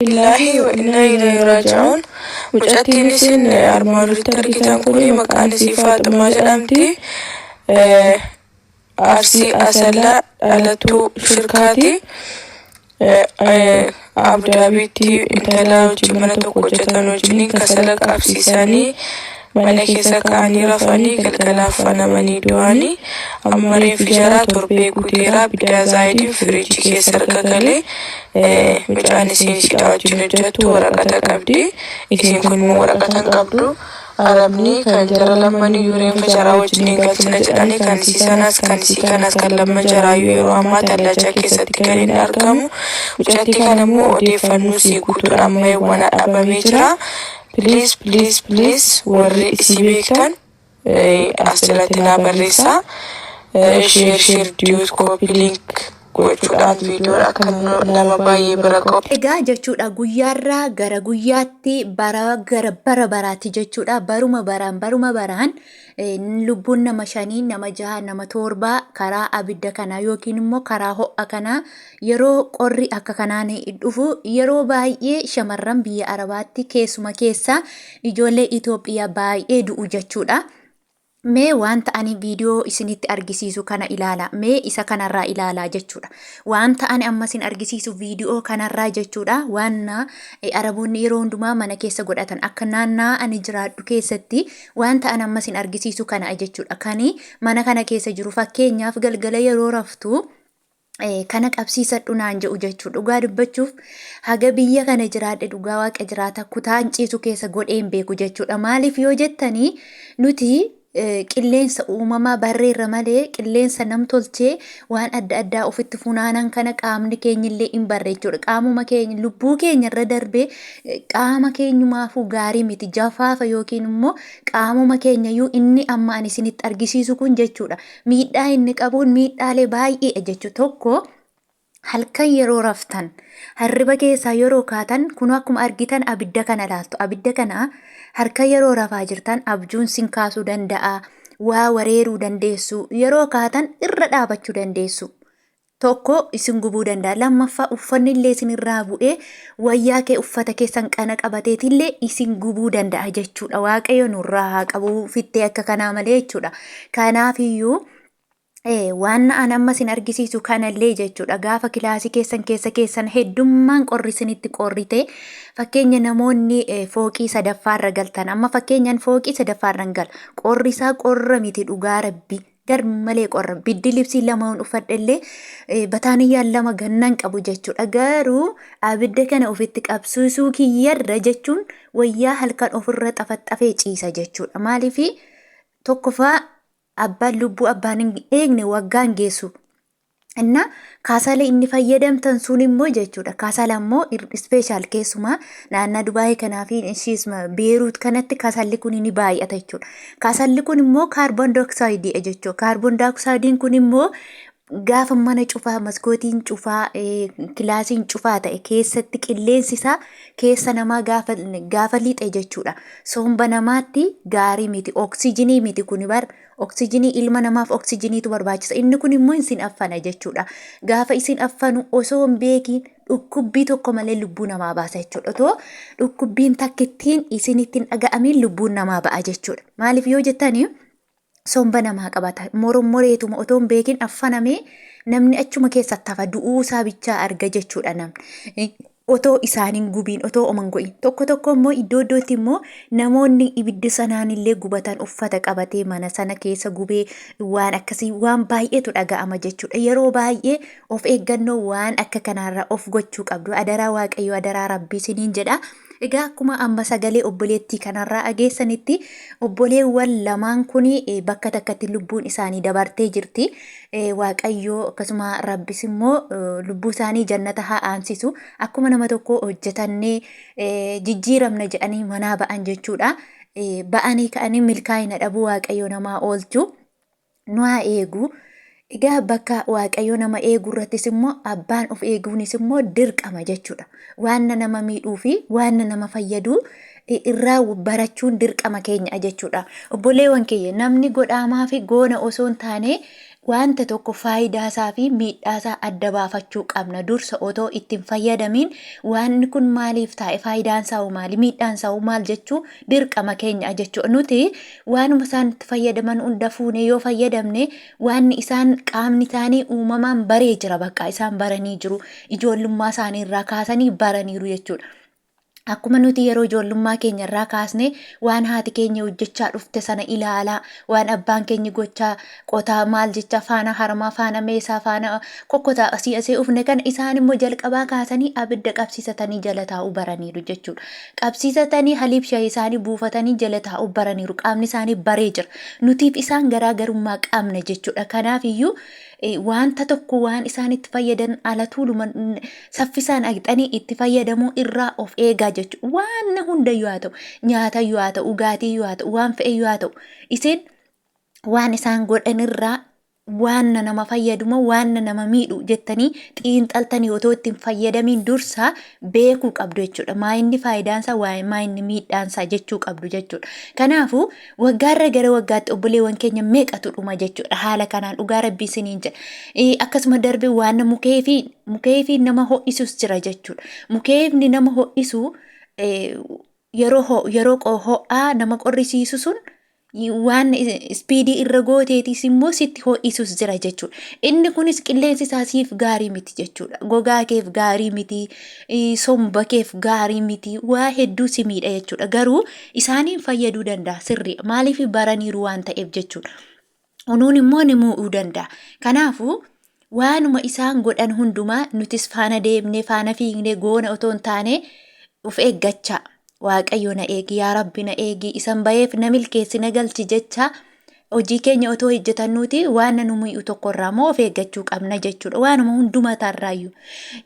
Lillaahi wa innaa ilayhi raaji'uun. Mucattiin isin armaan olitti argitan kun maqaan isii Faaxumaa jedhamti. Arsii Asallaa dhalattuu Shirkaati. Abudaabiitti intala hojii mana tokko hojjetan wajjiniin kasala qabsiisanii mana keessa ka'anii rafanii galgala affanamanii du'anii amma reeffi jaraa torbee guuteera bidaa zaayidiin firiijii keessa erga galee mucaan isiin isiidha wajjin hojjettu waraqata qabdi isiin kun immoo waraqata hin qabdu Arabni kan jara lammaniyyuu reenfa jaraa wajjin hin galchina jedhanii kan isii sanaas kan isii kanaas kan lamman jaraayyuu yeroo ammaa tallajaa keessatti kan inni argamu. Mucattii kana immoo odeeffannoo isii guutuun amma yawwanaa dhabamee jira. Please please please warri isii beektan as jalatti naa barreessaa. Share share duet copy link gochuudhaan viidiyoon akka nama baay'ee bira ga'u. Egaa jechuudha guyyaarraa gara guyyaatti bara gara bara baraatti jechuudha baruma baraan baruma baraan lubbuun nama shanii nama jaha nama torbaa karaa abidda kanaa yookiin immoo karaa ho'a kanaa yeroo qorri akka kanaan dhufu yeroo baay'ee shamarran biyya arabaatti keessuma keessaa ijoollee Itoophiyaa baay'ee du'u jechuudha. Mee wanta ani viidiyoo isinitti argisiisu kana ilaala. Mee isa kanarraa ilaalaa jechuudha. Wanta ani amma isin argisiisu viidiyoo kanarraa jechuudha. Waan Araboonni yeroo hundumaa mana keessa godhatan akka naannaa ani jiraadhu keessatti wanta ani amma isin argisiisu kana jechuudha. Kani mana kana keessa jiru fakkeenyaaf galgala yeroo raftu kana qabsiisadhu naan jedhu jechuudha. Dhugaa dubbachuuf haga biyya kana jiraadhe dhugaa waaqa jiraata kutaan ciisu keessa godhee hin beeku jechuudha. Maaliif yoo jettanii nuti qilleensa uumamaa barreerra malee qilleensa namtolchee waan adda addaa ofitti funaanan kana qaamni keenyillee hin barre jechuudha. Qaamuma keenya lubbuu keenya irra darbee qaama keenyumaafuu gaarii miti. Jafaafa yookiin immoo qaamuma keenyayyuu inni amma ani isinitti argisiisu kun jechuudha. Miidhaa inni qabuun miidhaalee baay'eedha jechuudha. Tokko halkan yeroo raftan hirriba keessaa yeroo kaatan kun akkuma argitan abidda kana laaltu. Abidda kana harka yeroo rafaa jirtan abjuun sin kaasuu danda'a. Waa wareeruu dandeessu. Yeroo kaatan irra dhaabachuu dandeessu. Tokko isin gubuu danda'a. Lammaffaa uffanni illee isin irraa bu'ee wayyaa kee uffata keessan qana qabateetillee isin gubuu danda'a jechuudha. Waaqayyo nurraa haa qabu fittee akka kanaa malee jechuudha. Kanaafiyyuu waan an amma isin argisiisu kanallee jechuudha. Gaafa kilaasii keessan keessa keessan heddummaan qorri isinitti qorrite fakkeenya namoonni fooqii sadaffaarra galtan amma fakkeenyaan fooqii sadaffaarra hin gala. Qorri isaa qorra miti dhugaa rabbi. Gar malee qorra. Biddi libsii lamaan uffadhellee bataaniyyaan lama gannan qabu jechuudha. Garuu abidda kana ofitti qabsiisuu kiyyarra jechuun wayyaa halkan ofirra xafaxafee ciisa jechuudha. Maaliif tokkoffaa abbaan lubbuu abbaan hin eegne waggaa hin geessu. Inna kaasala inni fayyadamtan sun immoo jechuudha. Kaasala immoo ispeeshaal keessumaa naannaa Dubaayii kanaa fi ishiisma Beeruut kanatti kasalli kun ni baay'ata jechuudha. Kasalli kun immoo kaarboon daayoksaayidiidha jechuudha. Kaarboon daayoksaayidiin kun immoo gaafa mana cufaa, maskootiin cufaa, kilaasiin cufaa ta'e keessatti qilleensi isaa keessa namaa gaafa gaafa lixe jechuudha. Somba namaatti gaarii miti. Oksijinii miti kuni bar Oksijinii ilma namaaf oksijiniitu barbaachisa. Inni kun immoo isin affana jechuudha. Gaafa isin affanu osoo hin beekiin dhukkubbii tokko malee lubbuu namaa baasa jechuudha. Otoo dhukkubbiin takkittiin isinitti hin dhaga'amiin lubbuun namaa ba'a jechuudha. Maaliif yoo jettanii somba namaa qabata. Morommoreetuma otoo hin beekiin affanamee namni achuma keessatti hafa du'uu isaa bichaa arga jechuudha namni. Otoo isaan hin gubiin otoo oma hin go'iin. Tokko tokko immoo iddoo iddootti immoo namoonni ibidda sanaan illee gubatan uffata qabatee mana sana keessa gubee waan akkasii waan baay'eetu dhaga'ama jechuudha. Yeroo baay'ee of eeggannoo waan akka kanaarraa of gochuu qabdu. Adaraa Waaqayyoo adaraa Rabbii isiniin jedha. Egaa akkuma amma sagalee obboleettii kanarraa dhageessanitti obboleewwan lamaan kun bakka takkatti lubbuun isaanii dabartee jirti. Waaqayyoo akkasuma Rabbis immoo lubbuu isaanii jannata haa aansisu. Akkuma nama tokko hojjetannee jijjiiramna jedhanii manaa ba'an jechuudha. Ba'anii ka'anii milkaa'ina dhabuu Waaqayyoo namaa oolchu. Nu haa eegu. Egaa bakka Waaqayyoo nama eegu irrattis immoo abbaan of eeguunis immoo dirqama jechuudha. Waan nama miidhuu fi waan nama fayyadu irraa barachuun dirqama keenya jechuudha. Obboleewwan kiyya namni godhaamaa fi goona osoo hin taane Wanta tokko faayidaasaa fi miidhaasaa adda baafachuu qabna. Dursa otoo itti hin fayyadamiin wanni kun maaliif taa'e, faayidaan isaa hoo maali, miidhaan isaa hoo maal jechuu dirqama keenya jechuudha. Nuti waanuma isaan itti fayyadaman hunda fuunee yoo fayyadamne, wanni isaan qaamni isaanii uumamaan baree jira, bakka isaan baranii jiru. Ijoollummaa isaanii irraa kaasanii baraniiru jechuudha. Akkuma nuti yeroo ijoollummaa keenya irraa kaasne waan haati keenya hojjechaa dhufte sana ilaalaa, waan abbaan keenya gochaa, qotaa, maal jecha, faana harmaa, faana meesaa, faana kokkotaa asii asii ufne kana, isaan immoo jalqabaa kaasanii abidda qabsiisatanii jala taa'uu baraniiru jechuudha. Qabsiisatanii haliib shayii isaanii buufatanii jala taa'uu baraniiru. Qaamni isaanii baree jira. Nutiif isaan garaagarummaa qabna jechuudha. Kanaaf iyyuu wanta tokko waan isaan itti fayyadan ala tuuluma saffisaan dhaqxanii itti fayyadamuu irraa of eegaa jechuudha. Waan hundayyuu haa ta'u, nyaatayyuu haa ta'u, dhugaatiiyyuu haa ta'u, waan fe'eyyuu haa ta'u, isin waan isaan godhan irraa waan nama fayyaduma, waan nama miidhu jettanii xiinxaltanii otoo ittiin fayyadamiin dursa beekuu qabdu jechuudha. Maa inni faayidaansaa, maa inni miidhaansaa jechuu qabdu jechuudha. Kanaafuu waggaarra gara waggaatti obboleewwan keenya meeqatu dhuma jechuudha. Haala kanaan dhugaa Rabbii isiniin jedha. Akkasuma darbe waan mukeefii nama ho'isus jira jechuudha. Mukeefni nama ho'isu yeroo ho'aa nama qorrisiisu sun waan speedii irra gooteetis immoo sitti ho'isus jira jechuudha. Inni kunis qilleensi isaa siif gaarii miti jechuudha. Gogaa keef gaarii miti, somba keef gaarii miti, waa hedduu si miidha jechuudha. Garuu isaaniin fayyaduu danda'a sirrii. Maaliif? Baraniiru waan ta'eef jechuudha. Unuun immoo ni muu'uu danda'a. Kanaafuu waanuma isaan godhan hundumaa nutis faana deemnee, faana fiignee goona otoo hin taane, of eeggachaa. Waaqayyo na eegi, yaa Rabbi na eegi, isan baheef na milkeessi, na galchi jecha hojii keenya otoo hojjetannuuti waan nu mi'u tokkorraa immoo of eeggachuu qabna jechuudha. Waanuma hundumaa tarraayyuu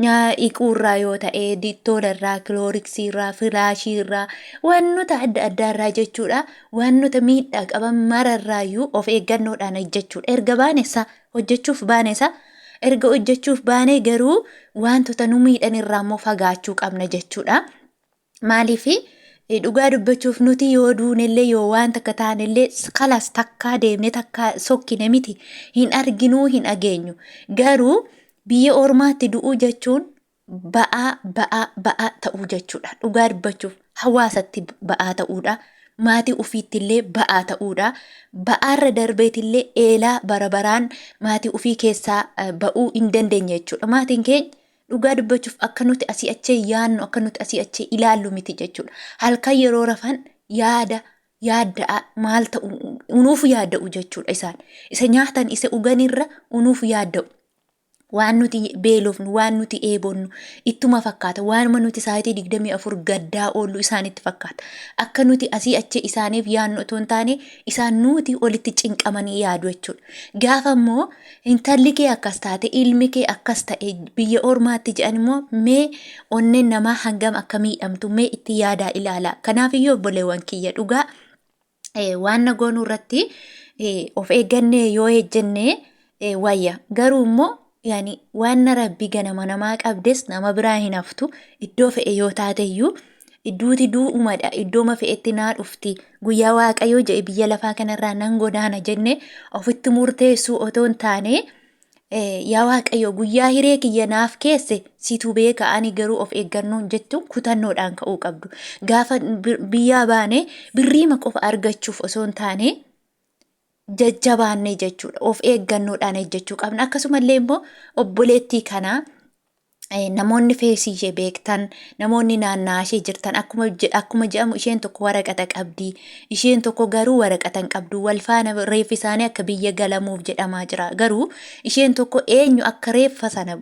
dhiquurraa yoo ta'e, dittoolarraa, kilooriksiirraa, filaashiirraa, wantoota adda addaarraa jechuudha. Wantoota miidhaa qaban mararraayyuu of eeggannoodhaan hojjechuudha. Erga baanessa hojjechuuf baanessa, erga hojjechuuf baanee garuu wantoota nu miidhan irraa immoo fagaachuu qabna jechuudha. Maaliif? Dhugaa dubbachuuf nuti yoo duunellee, yoo waan takka taanellee, kalas takkaa deemne takkaa sokkine miti, hin arginuu, hin dhageenyu. Garuu biyya ormaatti du'uu jechuun ba'aa ba'aa ba'aa ta'uu jechuudha. Dhugaa dubbachuuf hawaasatti ba'aa ta'uudha. Maatii ofiitti illee ba'aa ta'uudha. Ba'aarra darbeetillee eelaa bara baraan maatii ofii keessaa ba'uu hin dandeenye jechuudha. Maatiin keenya dhugaa dubbachuuf akka nuti asii achee yaannu, akka nuti asii achee ilaallu miti jechuudha. Halkan yeroo rafan yaada yaadda'a, maal ta'u unuuf yaadda'u jechuudha isaan. Isa nyaatan, isa dhuganirra unuuf yaadda'u. Waan nuti beelofnu, waan nuti eebonnu ittuma fakkaata. Waanuma nuti sa'aatii 24 gaddaa oollu isaanitti fakkaata. Akka nuti asii achi isaaniif yaannu otoo hin taane, isaan nuti olitti cinqamanii yaadu jechuudha. Gaafa immoo intalli kee akkas taate, ilmi kee akkas ta'e biyya ormaatti jedhan immoo, mee onneen namaa hangam akka miidhamtu mee itti yaadaa ilaalaa. Kanaaf iyyuu obboleewwan kiyya, dhugaa waan na goonuu irratti of eeggannee yoo ejjennee wayya. Garuu immoo yaani waan na Rabbi ganama namaa qabdes nama biraa hin haftu. Iddoo fe'e yoo taate iyyuu idduuti du'umadha. Iddooma fe'etti naa dhufti. Guyyaa Waaqayyoo jedhe biyya lafaa kanarraa nan godaana jenne ofitti murteessuu otoo hin taane, yaa Waaqayyo, guyyaa hiree kiyya naaf keesse situ beeka, ani garuu of eeggannoon jechuun kutannoodhaan ka'uu qabdu. Gaafa biyyaa baane birriima qofa argachuuf osoo hin taane, jajjabaannee jechuudha. Of eeggannoodhaan hojjechuu qabna. Akkasumallee immoo obboleettii kanaa namoonni feesii ishee beektan, namoonni naannaa ishee jirtan, akkuma jedhamu isheen tokko waraqata qabdi, isheen tokko garuu waraqata hin qabdu. Wal faana reeffi isaanii akka biyya galamuuf jedhamaa jira. Garuu isheen tokko eenyu akka reeffa sana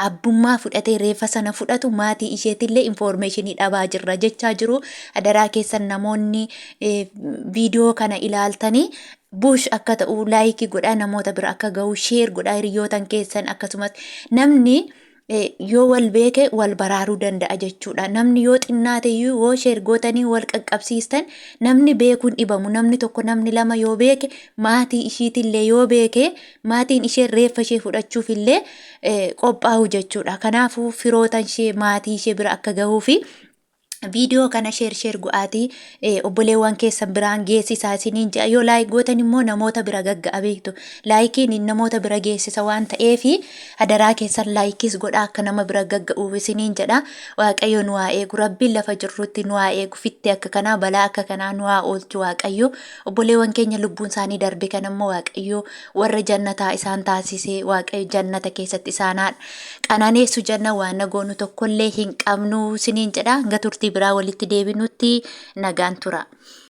abbummaa fudhatee reeffa sana fudhatu maatii isheetillee informationii dhabaa jirra jechaa jiru. Adaraa keessan, namoonni viidiyoo kana ilaaltanii push akka ta'u like godhaa, namoota bira akka gahu share godhaa hiriyootan keessan. Akkasumas namni yoo wal beeke wal baraaruu danda'a jechuudha. Namni yoo xinnaate iyyuu yoo share gootanii wal qaqqabsiistan, namni beekuun dhibamu. Namni tokko, namni lama yoo beeke, maatii ishiitillee yoo beeke, maatiin ishee reeffa ishee fudhachuuf illee qophaa'u jechuudha. Kanaafuu firoota ishee, maatii ishee bira akka gahuu fi Viidiyoo kana sheer sheer go'aatii obboleewwan keessan biraan geessisaa isiniin jedha. Yoo like gootan immoo namoota bira gagga'a beektu. Laayikiin namoota bira geessisa waan ta'eef hadaraa keessan laayikis godhaa akka nama bira gagga'uuf isiniin jedha. Waaqayyo nu haa eegu. Rabbiin lafa jirrutti nu haa eegu. Fitti akka kanaa balaa akka kanaa nu haa oolchu Waaqayyo. Obboleewwan keenya lubbuun isaanii darbe kana immoo Waaqayyo warra jannataa isaan taasisee Waaqayyo jannata keessatti isaan haa qananeessu jenna waan goonu tokkollee hin qabnu isiniin jedha. Hanga turtii biraa walitti deebinutti nagaan tura.